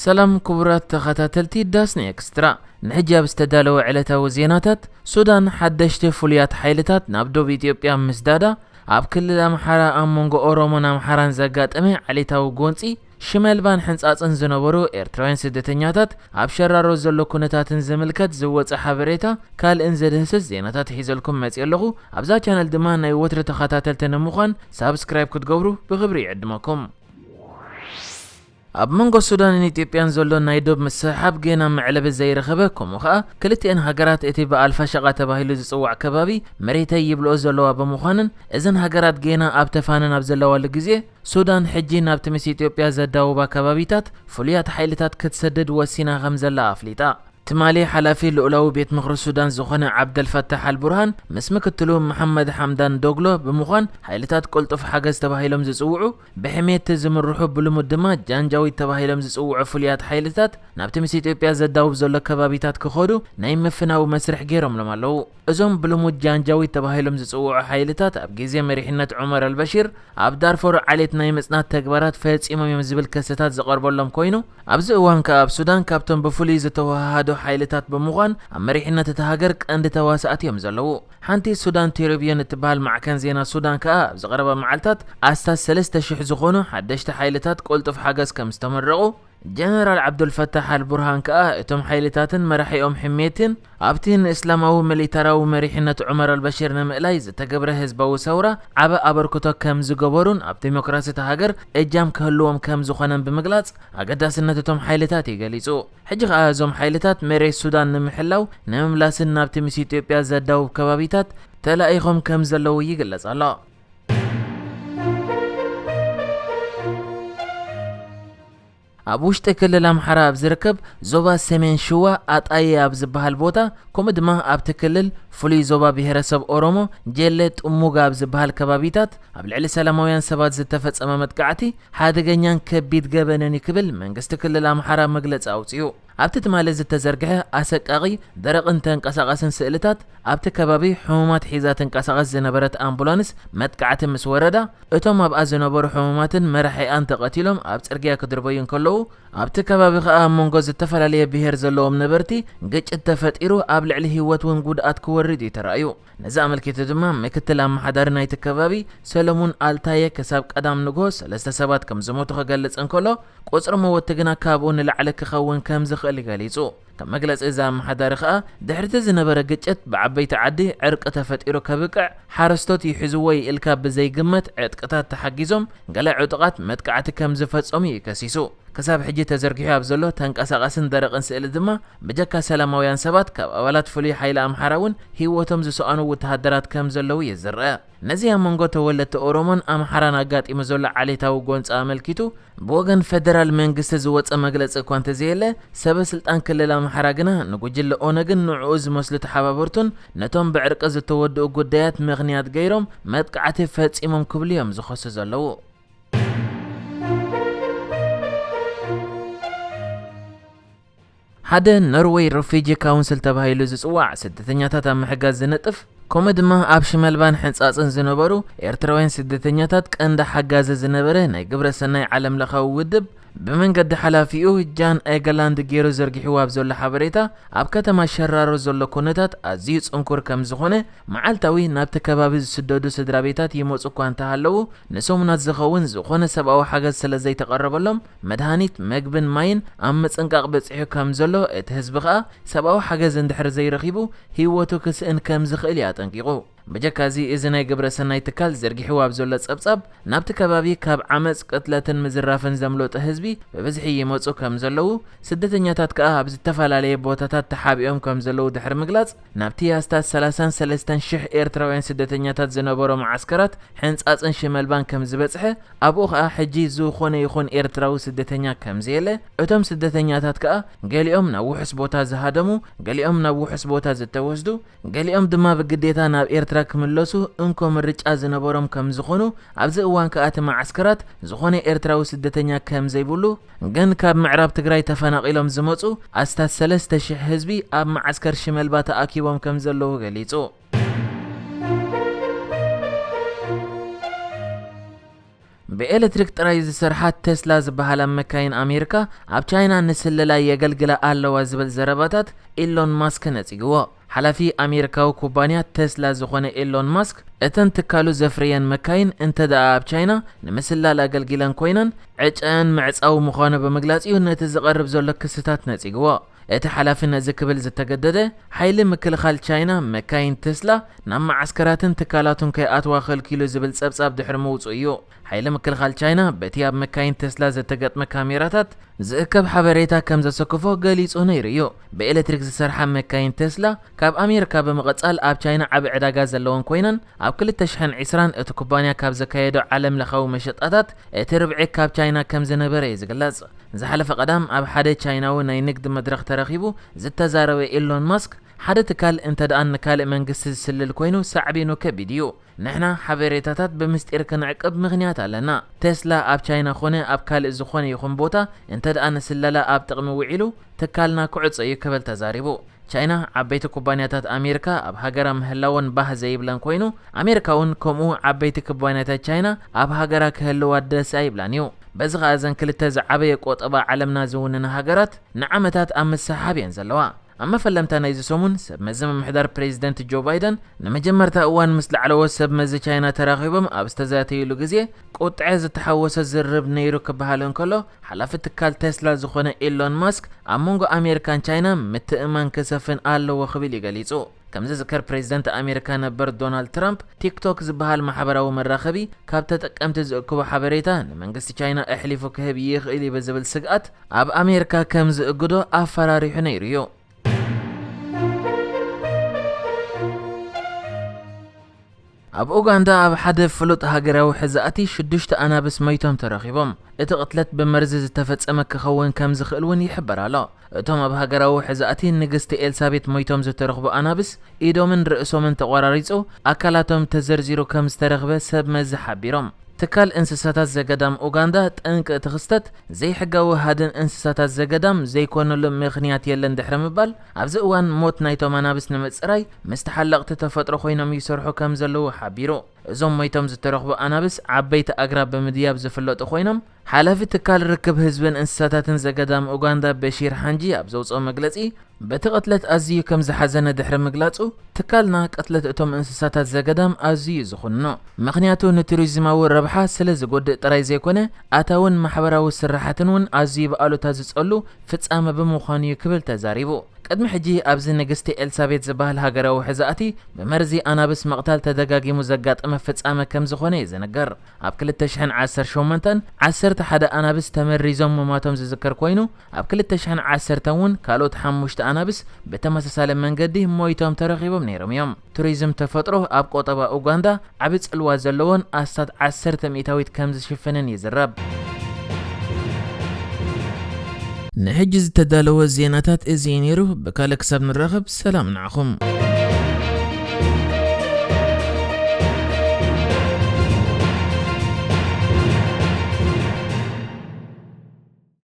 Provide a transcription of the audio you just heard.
ሰላም ክቡራት ተኸታተልቲ ዳስኒ ኤክስትራ፣ ንሕጂ ኣብ ዝተዳለወ ዕለታዊ ዜናታት፣ ሱዳን ሓደሽቲ ፍሉያት ሓይልታት ናብ ዶብ ኢትዮጵያ ምስዳዳ፣ ኣብ ክልል ኣምሓራ ኣብ መንጎ ኦሮሞን ኣምሓራን ዘጋጠመ ዓሌታዊ ጎንጺ፣ ሽመልባን ሕንጻጽን ዝነበሩ ኤርትራውያን ስደተኛታት ኣብ ሸራሮ ዘሎ ኩነታትን ዝምልከት ዝወጸ ሓበሬታ፣ ካልእን ዘድህስስ ዜናታት ሒዘልኩም መጺእ ኣለኹ። ኣብዛ ቻነል ድማ ናይ ወትሪ ተኸታተልቲ ንምዃን ሳብስክራይብ ክትገብሩ ብኽብሪ ይዕድመኩም። ኣብ መንጎ ሱዳንን ኢትዮጵያን ዘሎ ናይ ዶብ ምስሕሓብ ጌና መዕለቢ ዘይረኸበ፣ ከምኡ ኸኣ ክልቲኤን ሃገራት እቲ ብኣልፋሸቃ ተባሂሉ ዝጽዋዕ ከባቢ መሬተይ ይብልኦ ዘለዋ ብምዃንን፣ እዘን ሃገራት ጌና ኣብ ተፋነን ኣብ ዘለዋሉ ግዜ፣ ሱዳን ሕጂ ናብቲ ምስ ኢትዮጵያ ዘዳውባ ከባቢታት ፍሉያት ሓይልታት ክትሰድድ ወሲና ከም ዘላ ኣፍሊጣ። ትማሊ ሓላፊ ልኡላዊ ቤት ምኽሪ ሱዳን ዝኾነ ዓብደልፈታሕ ኣልቡርሃን ምስ ምክትሉ መሓመድ ሓምዳን ዶግሎ ብምዃን ሓይልታት ቅልጡፍ ሓገዝ ተባሂሎም ዝጽውዑ ብሕሜቲ ዝምርሑ ብልሙድ ድማ ጃንጃዊት ተባሂሎም ዝጽውዑ ፍሉያት ሓይልታት ናብቲ ምስ ኢትዮጵያ ዘዳውብ ዘሎ ከባቢታት ክኸዱ ናይ ምፍናው መስርሕ ገይሮምሎም ኣለዉ። እዞም ብልሙድ ጃንጃዊት ተባሂሎም ዝጽውዑ ሓይልታት ኣብ ግዜ መሪሕነት ዑመር ኣልበሺር ኣብ ዳርፎር ዓሌት ናይ ምጽናት ተግባራት ፈጺሞም እዮም ዝብል ክስታት ዝቐርበሎም ኮይኑ፣ ኣብዚ እዋን ከኣ ኣብ ሱዳን ካብቶም ብፍሉይ ዝተወሃሃዱ ሓይልታት ብምዃን ኣብ መሪሕነት እታ ሃገር ቀንዲ ተዋሳእቲ እዮም ዘለዉ። ሓንቲ ሱዳን ቴሌቪዥን እትበሃል ማዕከን ዜና ሱዳን ከኣ ኣብዚ ቀረባ መዓልታት ኣስታት ሰለስተ ሽሕ ዝኾኑ ሓደሽቲ ሓይልታት ቅልጡፍ ሓገዝ ከም ዝተመረቑ፣ ጀነራል ዓብዱልፈታሕ ኣልቡርሃን ከኣ እቶም ሓይልታትን መራሒኦም ሕሜትን ኣብቲ ንእስላማዊ ሚሊታራዊ መሪሕነት ዑመር ኣልበሽር ንምእላይ ዝተገብረ ህዝባዊ ሰውራ ዓቢ ኣበርክቶ ከም ዝገበሩን ኣብ ዲሞክራሲ እታ ሃገር እጃም ክህልዎም ከም ዝኾነን ብምግላጽ ኣገዳስነት እቶም ሓይልታት እዩ ገሊጹ። ሕጂ ከኣ እዞም ሓይልታት መሬት ሱዳን ንምሕላው ንምምላስን ናብቲ ምስ ኢትዮጵያ ዘዳውብ ከባቢታት ተላኢኾም ከም ዘለዉ ይግለጽ ኣሎ። ኣብ ውሽጢ ክልል ኣምሓራ ኣብ ዝርከብ ዞባ ሰሜን ሽዋ ኣጣየ ኣብ ዝበሃል ቦታ፣ ከምኡ ድማ ኣብቲ ክልል ፍሉይ ዞባ ብሄረሰብ ኦሮሞ ጀሌ ጥሙጋ ኣብ ዝበሃል ከባቢታት ኣብ ልዕሊ ሰላማውያን ሰባት ዝተፈጸመ መጥቃዕቲ ሓደገኛን ከቢድ ገበንን እዩ ክብል መንግስቲ ክልል ኣምሓራ መግለጺ ኣውጺኡ። ኣብቲ ትማሊ ዝተዘርግሐ ኣሰቃቒ ደረቕን ተንቀሳቓስን ስእልታት፣ ኣብቲ ከባቢ ሕሙማት ሒዛ ትንቀሳቐስ ዝነበረት ኣምቡላንስ መጥቃዕቲ ምስ ወረዳ፣ እቶም ኣብኣ ዝነበሩ ሕሙማትን መራሒኣን ተቐቲሎም ኣብ ጽርግያ ክድርበዩ እንከለዉ፣ ኣብቲ ከባቢ ኸኣ ኣብ መንጎ ዝተፈላለየ ብሄር ዘለዎም ነበርቲ ግጭት ተፈጢሩ ኣብ ልዕሊ ህይወት እውን ጉድኣት ክወርድ እዩ ተራእዩ። ነዚ ኣመልኪቱ ድማ ምክትል ኣመሓዳሪ ናይቲ ከባቢ ሰለሙን ኣልታየ ክሳብ ቀዳም ንግሆ ሰለስተ ሰባት ከም ዝሞቱ ክገልጽ እንከሎ፣ ቁጽሪ መወቲ ግና ካብኡ ንላዕሊ ክኸውን ከም ዝኽእል ገሊጹ። ከም መግለጺ እዚ ኣመሓዳሪ ኸኣ ድሕሪቲ ዝነበረ ግጭት ብዓበይቲ ዓዲ ዕርቂ ተፈጢሩ ከብቅዕ ሓረስቶት ይሕዝዎ እዩ ኢልካ ብዘይግመት ዕጥቅታት ተሓጊዞም ገለ ዕጡቓት መጥቃዕቲ ከም ዝፈጸሙ እዩ ከሲሱ። ክሳብ ሕጂ ተዘርጊሑ ኣብ ዘሎ ተንቀሳቓስን ደረቕን ስእሊ ድማ ብጀካ ሰላማውያን ሰባት ካብ ኣባላት ፍሉይ ሓይሊ ኣምሓራ እውን ህይወቶም ዝሰኣኑ ወተሃደራት ከም ዘለዉ እዩ ዝረአ። ነዚ ኣብ መንጎ ተወለድቲ ኦሮሞን ኣምሓራን ኣጋጢሙ ዘሎ ዓሌታዊ ጎንፂ ኣመልኪቱ ብወገን ፈደራል መንግስቲ ዝወፀ መግለፂ እኳ እንተዘየለ፣ ሰበ ስልጣን ክልል ኣምሓራ ግና ንጉጅለ ኦነግን ንዕኡ ዝመስሉ ተሓባበርቱን ነቶም ብዕርቂ ዝተወድኡ ጉዳያት ምኽንያት ገይሮም መጥቃዕቲ ፈፂሞም ክብሉ እዮም ዝኸሱ ዘለዉ። ሓደ ኖርዌይ ሪፊጂ ካውንስል ተባሂሉ ዝጽዋዕ ስደተኛታት ኣብ ምሕጋዝ ዝነጥፍ፣ ከምኡ ድማ ኣብ ሽመልባን ሕንጻጽን ዝነበሩ ኤርትራውያን ስደተኛታት ቀንዲ ሓጋዚ ዝነበረ ናይ ግብረ ሰናይ ዓለም ለኻዊ ውድብ፣ ብመንገዲ ሓላፊኡ ጃን ኤገላንድ ገይሩ ዘርጊሕዎ ኣብ ዘሎ ሓበሬታ፣ ኣብ ከተማ ሸራሮ ዘሎ ኩነታት ኣዝዩ ጽንኩር ከም ዝኾነ፣ መዓልታዊ ናብቲ ከባቢ ዝስደዱ ስድራ ቤታት ይመጹ እኳ እንተሃለዉ፣ ንሰሙናት ዝኸውን ዝኾነ ሰብኣዊ ሓገዝ ስለ ዘይተቐረበሎም፣ መድሃኒት፣ መግብን ማይን ኣብ ምጽንቃቕ በጺሑ ከም ዘሎ፣ እቲ ህዝቢ ከኣ ሰብኣዊ ሓገዝ እንድሕር ዘይረኺቡ፣ ህይወቱ ክስእን ከም ዝኽእል እዩ ኣጠንቂቑ። ብጀካ እዚ፣ እዚ ናይ ግብረ ሰናይ ትካል ዘርጊሕዎ ኣብ ዘሎ ጸብጻብ፣ ናብቲ ከባቢ ካብ ዓመጽ፣ ቅትለትን ምዝራፍን ዘምለጡ ህዝቢ ብብዝሒ ይመጹ ከም ዘለዉ፣ ስደተኛታት ከኣ ኣብ ዝተፈላለየ ቦታታት ተሓቢኦም ከም ዘለዉ ድሕሪ ምግላጽ፣ ናብቲ ኣስታት ሰላሳን ሰለስተን ሽሕ ኤርትራውያን ስደተኛታት ዝነበሮ መዓስከራት ሕንጻጽን ሽመልባን ከም ዝበጽሐ፣ ኣብኡ ኸኣ ሕጂ ዝኾነ ይኹን ኤርትራዊ ስደተኛ ከም ዘየለ፣ እቶም ስደተኛታት ከኣ ገሊኦም ናብ ውሑስ ቦታ ዝሃደሙ፣ ገሊኦም ናብ ውሑስ ቦታ ዝተወስዱ፣ ገሊኦም ድማ ብግዴታ ናብ ኤርትራ ክምለሱ እንኮ ምርጫ ዝነበሮም ከም ዝኾኑ፣ ኣብዚ እዋን ከኣ እቲ መዓስከራት ዝኾነ ኤርትራዊ ስደተኛ ከም ዘይብሉ፣ ግን ካብ ምዕራብ ትግራይ ተፈናቒሎም ዝመጹ ኣስታት ሰለስተ ሽሕ ህዝቢ ኣብ መዓስከር ሽመልባ ተኣኪቦም ከም ዘለዉ ገሊጹ። ብኤሌክትሪክ ጥራይ ዝሰርሓ ቴስላ ዝበሃላ መካይን ኣሜሪካ ኣብ ቻይና ንስለላ የገልግላ ኣለዋ ዝብል ዘረባታት ኢሎን ማስክ ነጺግዎ። ሓላፊ ኣሜሪካዊ ኩባንያ ቴስላ ዝኾነ ኢሎን ማስክ፣ እተን ትካሉ ዘፍርየን መካይን እንተ ደኣ ኣብ ቻይና ንምስላል ኣገልጊለን ኮይነን፣ ዕጨአን ምዕጻው ምዃኑ ብምግላጽ እዩ ነቲ ዝቐርብ ዘሎ ክስታት ነጺግዎ። እቲ ሓላፊ ነዚ ክብል ዝተገደደ፣ ሓይሊ ምክልኻል ቻይና መካይን ቴስላ ናብ መዓስከራትን ትካላቱን ከይኣትዋ ከልኪሉ ዝብል ጸብጻብ ድሕሪ ምውጽኡ እዩ። ሓይሊ ምክልኻል ቻይና በቲ ኣብ መካይን ቴስላ ዘተገጥመ ካሜራታት ዝእከብ ሓበሬታ ከም ዘሰክፎ ገሊጹ ነይሩ እዩ። ብኤሌክትሪክ ዝሰርሓ መካይን ቴስላ ካብ ኣሜሪካ ብምቕጻል ኣብ ቻይና ዓቢ ዕዳጋ ዘለወን ኮይነን፣ ኣብ ክልተ ሽሕን ዕስራን እቲ ኩባንያ ካብ ዘካየዶ ዓለም ለኻዊ መሸጣታት እቲ ርብዒ ካብ ቻይና ከም ዝነበረ እዩ ዝግለጽ። ዝሓለፈ ቀዳም ኣብ ሓደ ቻይናዊ ናይ ንግድ መድረኽ ተረኺቡ ዝተዛረበ ኢሎን ማስክ፣ ሓደ ትካል እንተ ደኣ ንካልእ መንግስቲ ዝስልል ኮይኑ ሳዕቤኑ ከቢድ እዩ። ንሕና ሓበሬታታት ብምስጢር ክንዕቅብ ምኽንያት ኣለና። ቴስላ ኣብ ቻይና ኾነ ኣብ ካልእ ዝኾነ ይኹን ቦታ እንተ ደኣ ንስለላ ኣብ ጥቕሚ ውዒሉ፣ ትካልና ክዕጾ እዩ ክብል ተዛሪቡ። ቻይና ዓበይቲ ኩባንያታት ኣሜሪካ ኣብ ሃገራ ምህላወን ባህ ዘይብለን ኮይኑ፣ ኣሜሪካ እውን ከምኡ ዓበይቲ ኩባንያታት ቻይና ኣብ ሃገራ ክህልዋ ደስ ኣይብላን እዩ። በዚ ኸኣ እዘን ክልተ ዝዓበየ ቆጠባ ዓለምና ዝውንና ሃገራት ንዓመታት ኣብ ምስሕሓብ እየን ዘለዋ። ኣብ መፈለምታ ናይዚ ሰሙን ሰብ መዚ ምምሕዳር ፕሬዚደንት ጆ ባይደን ንመጀመርታ እዋን ምስ ላዕለዎት ሰብ መዚ ቻይና ተራኺቦም ኣብ ዝተዛተዩሉ ግዜ፣ ቁጥዐ ዝተሓወሰ ዝርርብ ነይሩ ክበሃል እንከሎ፣ ሓላፊ ትካል ቴስላ ዝኾነ ኢሎን ማስክ ኣብ መንጎ ኣሜሪካን ቻይና ምትእምማን ክሰፍን ኣለዎ ክብል እዩ ገሊጹ። ከም ዝዝከር፣ ፕሬዚደንት ኣሜሪካ ነበር ዶናልድ ትራምፕ፣ ቲክቶክ ዝበሃል ማሕበራዊ መራኸቢ ካብ ተጠቀምቲ ዝእክቦ ሓበሬታ ንመንግስቲ ቻይና ኣሕሊፉ ክህብ ይኽእል እዩ ብዝብል ስግኣት ኣብ ኣሜሪካ ከም ዝእግዶ ኣፈራሪሑ ነይሩ እዩ። ኣብ ኡጋንዳ ኣብ ሓደ ፍሉጥ ሃገራዊ ሕዛእቲ ሽዱሽተ ኣናብስ መይቶም ተረኺቦም። እቲ ቅትለት ብመርዚ ዝተፈጸመ ክኸውን ከም ዝኽእል እውን ይሕበር ኣሎ። እቶም ኣብ ሃገራዊ ሕዛእቲ ንግስቲ ኤልሳቤጥ መይቶም ዝተረኽቡ ኣናብስ፣ ኢዶምን ርእሶምን ተቖራሪጹ፣ ኣካላቶም ተዘርዚሩ ከም ዝተረኽበ ሰብ መዚ ሓቢሮም። ትካል እንስሳታት ዘገዳም ኡጋንዳ፣ ጠንቂ እቲ ክስተት ዘይሕጋዊ ሃድን እንስሳታት ዘገዳም ዘይኮነሉ ምኽንያት የለን ድሕሪ ምባል፣ ኣብዚ እዋን ሞት ናይቶም ኣናብስ ንምጽራይ ምስ ተሓለቕቲ ተፈጥሮ ኮይኖም ይሰርሑ ከም ዘለዉ ሓቢሩ። እዞም ሞይቶም ዝተረኽቡ ኣናብስ ዓበይቲ ኣግራብ ብምድያብ ዝፍለጡ ኮይኖም፣ ሓላፊ ትካል ርክብ ህዝብን እንስሳታትን ዘገዳም ኡጋንዳ በሺር ሓንጂ ኣብ ዘውፅኦ መግለፂ፣ በቲ ቅትለት ኣዝዩ ከም ዝሓዘነ ድሕሪ ምግላፁ፣ ትካልና ቅትለት እቶም እንስሳታት ዘገዳም ኣዝዩ እዩ ዝኹንኖ። ምኽንያቱ ንቱሪዝማዊ ረብሓ ስለ ዝጎድእ ጥራይ ዘይኮነ፣ ኣታውን ማሕበራዊ ስራሓትን እውን ኣዝዩ ብኣሉታ ዝፀሉ ፍጻመ ብምዃኑ እዩ ክብል ተዛሪቡ። ቅድሚ ሕጂ ኣብዚ ንግስቲ ኤልሳቤት ዝበሃል ሃገራዊ ሕዛእቲ ብመርዚ ኣናብስ ምቕታል ተደጋጊሙ ዘጋጠመ ፍጻመ ከም ዝኾነ እዩ ዝንገር። ኣብ ክልተ ሽሕን ዓሰርተ ሸሞንተን ዓሰርተ ሓደ ኣናብስ ተመሪዞም ምማቶም ዝዝከር ኮይኑ፣ ኣብ ክልተ ሽሕን ዓሰርተን እውን ካልኦት ሓሙሽተ ኣናብስ ብተመሳሳሊ መንገዲ ሞይቶም ተረኺቦም ነይሮም እዮም። ቱሪዝም ተፈጥሮ ኣብ ቆጠባ ኡጋንዳ ዓቢ ጽልዋ ዘለዎን ኣስታት ዓሰርተ ሚእታዊት ከም ዝሽፍንን ይዝረብ። ንሕጂ ዝተዳለወ ዜናታት እዚ እዩ ነይሩ። ብካልእ ክሳብ ንራኸብ ሰላም ንዓኹም።